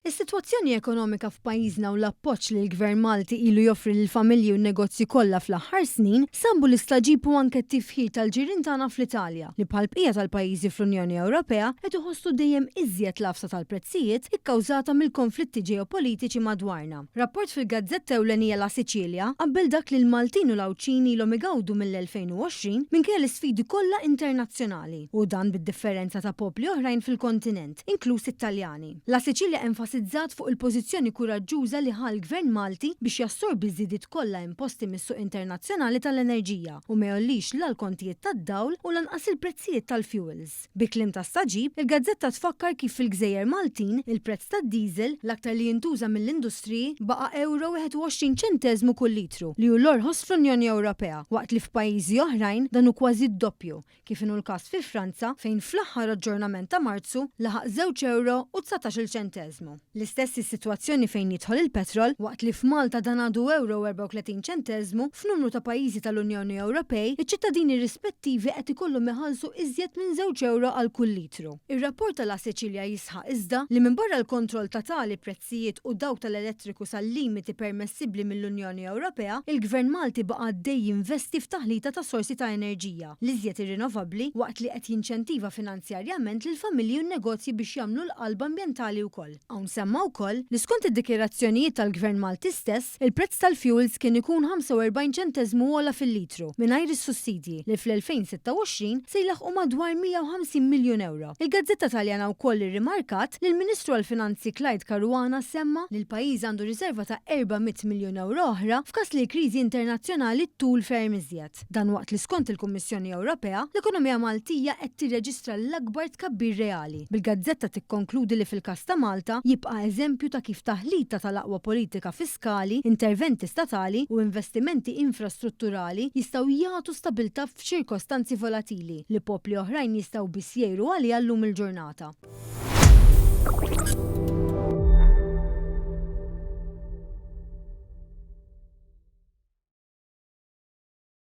Is-sitwazzjoni ekonomika f'pajjiżna u l-appoġġ li l-Gvern Malti ilu joffri lill-familji u n-negozji kollha fl-aħħar snin sabu l-istagħġib u anke t-tifħir tal-ġirien tagħna fl-Italja li bħall-bqija tal-pajjiżi fl-Unjoni Ewropea qed iħossu dejjem iżjed l-għafsa tal-prezzijiet ikkawżata mill-konflitti ġeopolitiċi madwarna. Rapport fil-gazzetta ewlenija La Sicilia qabbel dak li l-Maltin u l-Għawdxin ilhom igawdu mill-2020 minkejja l-isfidi kollha internazzjonali u dan bid-differenza ta' popli oħrajn fil-kontinent, inkluż it-Taljani. La Sicilia enfasizzat fuq il-pożizzjoni kuraġġuża li ħa l-Gvern Malti biex jassorbi ż-żidiet kollha imposti mis-suq internazzjonali tal-enerġija u ma jgħollix la l-kontijiet tad-dawl u lanqas il-prezzijiet tal-fuels. Bi kliem ta' stagħġib, il-gazzetta tfakkar kif fil-gżejjer Maltin, il-prezz tad-diesel, l-aktar li jintuża mill-industriji, baqa' ewro 21 ċenteżmu kull litru, li hu l-orħos fl-Unjoni Ewropea, waqt li f'pajjiżi oħrajn dan hu kważi d-doppju, kif inhu l-każ fi Franza fejn fl-aħħar aġġornament ta' Marzu laħaq żewġ ewro u 19-il ċenteżmu. L-istess hi s-sitwazzjoni fejn jidħol il-petrol, waqt li f'Malta dan għadu ewro u 34 ċenteżmu, f'numru ta' pajjiżi tal-Unjoni Ewropej, iċ-ċittadini rispettivi qed ikollhom iħallsu iżjed minn żewġ ewro għal kull litru. Ir-rapport ta' La Sicilia jisħaq iżda li minbarra l-kontroll ta' tali prezzijiet u dawk tal-elettriku sal-limiti permessibbli mill-Unjoni Ewropea, il-Gvern Malti baqa' għaddej jinvesti f'taħlita ta' sorsi ta' enerġija, l-iżjed irrinovabbli, waqt li qed jinċentiva finanzjarjament lill-familji u n-negozji biex jagħmlu l-qalba ambjentali wkoll. Hawn semma wkoll li skont id-dikjarazzjonijiet tal-Gvern Malti stess, il-prezz tal-fuels kien ikun 45 ċenteżmu ogħla fil-litru, mingħajr is-sussidji, li fl-2026 se jlaħħqu madwar 150 miljun ewro. Il-gazzetta Taljana wkoll irrimarkat li l-Ministru għall-Finanzi Clyde Caruana semma li l-pajjiż għandu riserva ta' 400 miljun ewro oħra f'każ li l-kriżi internazzjonali ttul ferm iżjed. Dan waqt li skont il-Kummissjoni Ewropea, l-ekonomija Maltija qed tirreġistra l-akbar tkabbir reali, bil-gazzetta tikkonkludi li fil-każ ta' Malta jibqa' eżempju ta' kif taħlita tal-aqwa politika fiskali, interventi statali u investimenti infrastrutturali jistgħu jagħtu stabilità f'ċirkostanzi volatili li popli oħrajn jistgħu biss jgħiru għaliha llum il-ġurnata.